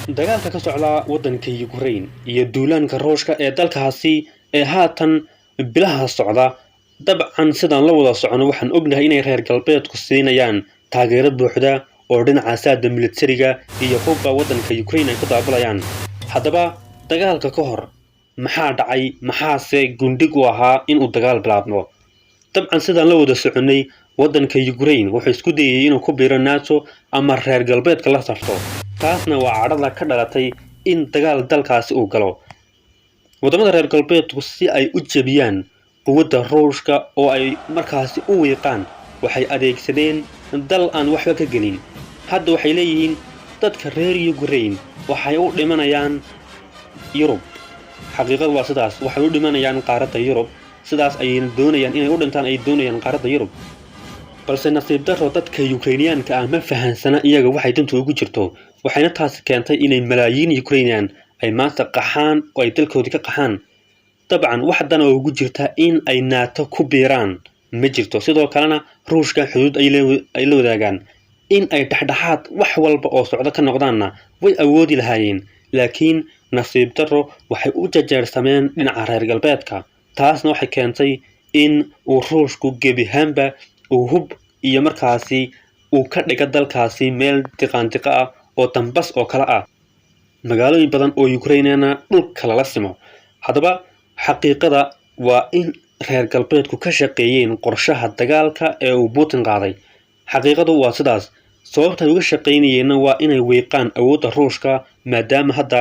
Dagaalka ka socda waddanka Ukraine iyo duulaanka Ruushka ee dalkaasi ee haatan bilaha socda, dabcan sidaan la wada socono, waxaan ognahay inay reer galbeedku siinayaan taageero buuxda oo dhinaca saada militariga iyo hubba waddanka Ukraine ay ku daabulayaan. Haddaba dagaalka ka hor maxaa dhacay? Maxaase gundhig u ahaa inuu dagaal bilaabmo? Dabcan sidaan la wada soconnay, waddanka Ukraine wuxuu isku dayayay inuu ku biiro NATO ama reer galbeedka la safto. Taasna waa cadhada ka dhalatay in dagaal dalkaasi uu galo. Waddamada reer galbeedku si ay u jebiyaan quwadda Ruushka oo ay markaasi u wiiqaan, waxay adeegsadeen dal aan waxba ka gelin. Hadda waxay leeyihiin dadka reer Ukraine waxay u dhimanayaan Yurub. Xaqiiqadu waa sidaas, waxay u dhimanayaan qaaradda Yurub. Sidaas ayayna doonayaan inay u dhintaan, ay doonayaan qaaradda Yurub. Balse nasiib darro, dadka Ukrainiyaanka ah ma fahansana iyaga waxay dantu ugu jirto. Waxayna taasi keentay inay malaayiin Ukrainian ay maanta qaxaan oo ay dalkoodii ka qaxaan. Dabcan wax dana oo ugu jirta in ay NATO ku biiraan ma jirto. Sidoo kalena Ruushka xuduud ay la wadaagaan. In ay dhexdhexaad wax walba oo socdo ka noqdaanna way awoodi lahaayeen, laakiin nasiib darro waxay u jajeersameen dhinaca reer galbeedka. Taasna waxay keentay in uu Ruushku gebihaanba uu hub iyo markaasi uu ka dhiga dalkaasi meel diqaandiqa ah oo dambas oo kale ah, magaalooyin badan oo Ukrainana dhulka lala simo. Haddaba xaqiiqada waa in reer galbeedku ka shaqeeyeen qorshaha dagaalka ee uu Putin qaaday. Xaqiiqadu waa sidaas. Sababta ay uga shaqaynayeenna waa inay wiiqaan awoodda Ruushka, maadaama hadda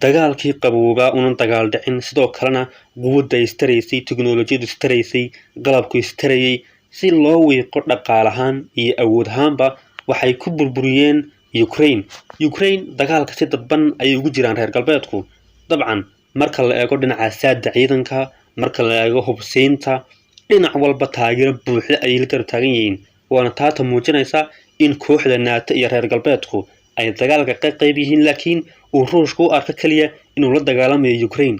dagaalkii qaboobaa unan dagaal dhicin. Sidoo kalena quwadda istaraysay, teknolojiyadu istaraysay, qalabku istarayay. Si loo wiiqo dhaqaalahaan iyo awood ahaanba, waxay ku burburiyeen Ukraine. Ukraine dagaalka si dadban ayay ugu jiraan reer galbeedku. Dabcan marka la eego dhinaca saada ciidanka, marka la eego hubsiinta, dhinac walba taageero buuxda ayay la garab taagan yihiin. Waana taata muujinaysa in kooxda NATO iyo reer galbeedku ay dagaalka ka qayb yihiin, laakiin uu Ruushka u arko keliya inuu la dagaalamayo Ukraine.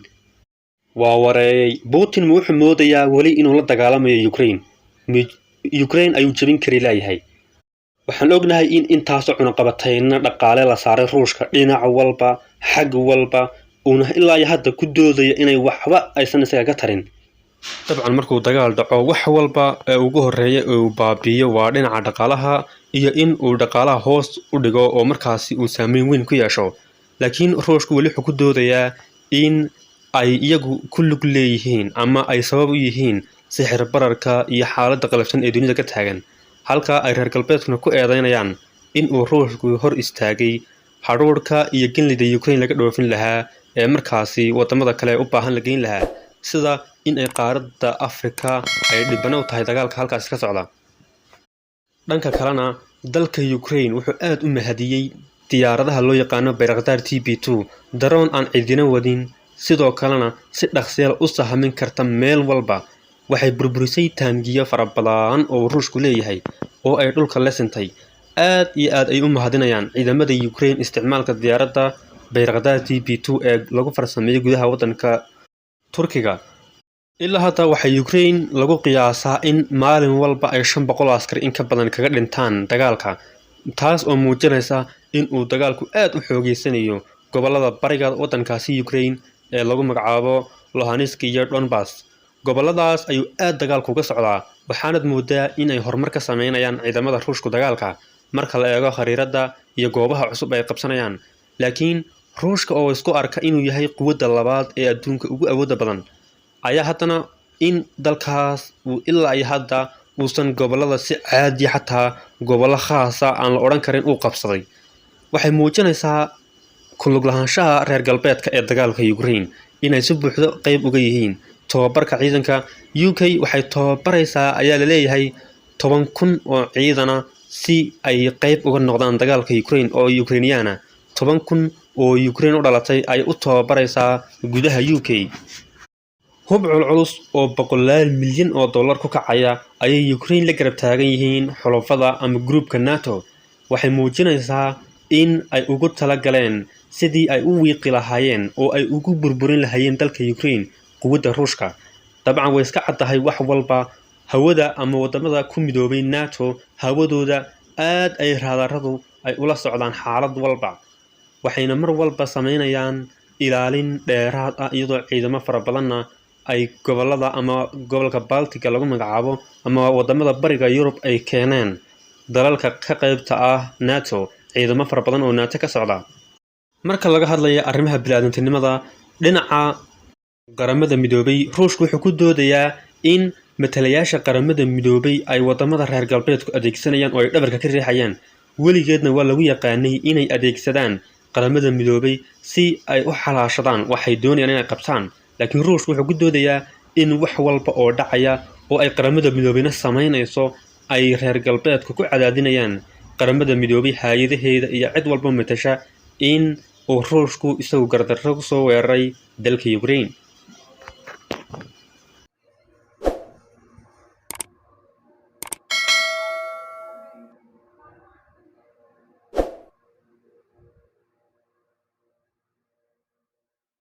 Waa wareeyay. Putin ma wuxuu moodayaa weli inuu la dagaalamayo Ukraine? Ukraine ayuu jebin kari laayahay. Waxaan ognahay in intaasoo cunaqabatayna dhaqaale la saaray Ruushka, dhinac walba, xag walba, uuna ilaa iyo hadda ku doodaya inay waxba aysan isaga ka tarin. Dabcan markuu dagaal dhaco, wax walba ee ugu horreeya ee uu baabiiyo waa dhinaca dhaqaalaha iyo in uu dhaqaalaha hoos u dhigo oo markaasi uu saameyn weyn ku yeesho. Laakiin Ruushku weli wuxuu ku doodayaa in ay iyagu ku lug leeyihiin ama ay sabab u yihiin sixir bararka iyo xaaladda qalafsan ee dunida ka taagan, halka ay reer galbeedkuna ku eedeynayaan in uu Ruushku hor istaagay hadhuudhka iyo galleyda Ukraine laga dhoofin lahaa ee markaasi wadamada kale u baahan la geyn lahaa, sida in ay qaaradda Afrika ay dhibano u tahay dagaalka halkaasi ka socda. Dhanka kalena, dalka Ukraine wuxuu aada u mahadiyey diyaaradaha loo yaqaano Bayraktar TB2, daroon aan cidina wadin, sidoo kalena si dhaqsiyal u sahamin karta meel walba. Waxay burburisay taangiyo fara badan oo Ruushku leeyahay oo ay dhulka la sintay. Aad iyo aad ay u mahadinayaan ciidamada Ukraine isticmaalka diyaaradda Bayraktar TB2 ee lagu farsameeyey gudaha waddanka Turkiga. Ilaa hadda waxaa Ukraine lagu qiyaasaa in maalin walba ay 500 askari in ka badan kaga dhintaan dagaalka, taas oo muujinaysa in uu dagaalku aad u xoogeysanayo gobolada bariga waddankaasi Ukraine ee lagu magacaabo Luhansk iyo Donbas. Goboladaas ayuu aad dagaalku uga socdaa, waxaanad moodaa in ay horumar ka sameynayaan ciidamada Ruushku dagaalka marka la eego khariiradda iyo goobaha cusub ay qabsanayaan. Laakiin Ruushka oo isku arka inuu yahay quwadda labaad ee adduunka ugu awoodda badan ayaa haddana in dalkaas uu ilaa iyo hadda uusan gobolada si caadiya, xataa gobollo khaasa aan la odhan karin uu qabsaday, waxay muujinaysaa ku lug lahaanshaha reer galbeedka ee dagaalka Ukraine inay si buuxdo qayb uga yihiin tababarka ciidanka. UK waxay tababaraysaa ayaa laleeyahay 10,000 oo ciidana si ay qayb uga noqdaan dagaalka Ukraine oo Ukrainiyaana. 10,000 oo Ukraine u dhalatay ay u tababaraysaa gudaha UK. Hub culculus oo boqolaal milyan oo dollar ku kacaya ayay Ukraine la garab taagan yihiin xulafada ama gruubka NATO. Waxay muujinaysaa in ay ugu talagaleen sidii ay u wiiqi lahaayeen oo ay ugu burburin lahaayeen dalka Ukraine quwadda Ruushka. Dabcan way iska caddahay wax walba. Hawada ama wadamada ku midoobay NATO hawadooda aad ay raadaradu ay ula socdaan xaalad walba. Waxayna mar walba sameynayaan ilaalin dheeraad ah, iyadoo ciidamo fara badanna ay gobolada ama gobolka Baltiga lagu magacaabo ama wadamada bariga Yurub ay keeneen dalalka ka qaybta ah NATO, ciidamo fara badan oo NATO ka socda. Marka laga hadlaya arrimaha bini'aadantinimada dhinaca Qaramada Midoobay, Ruushku wuxuu ku doodayaa in matalayaasha Qaramada Midoobay ay wadamada reer galbeedku adeegsanayaan oo ay dhabarka ka riixayaan. Weligeedna waa lagu yaqaanay inay adeegsadaan Qaramada Midoobay si ay u xalaashadaan waxay doonayaan inay qabtaan. Laakiin Ruushku wuxuu ku doodayaa in wax walba oo dhacaya oo ay Qaramada Midoobeyna samaynayso ay reer galbeedku ku cadaadinayaan Qaramada Midoobay, hay-adaheeda iyo cid walba matasha, in uu Ruushku isagu gardarro kusoo weeraray dalka Ukraine.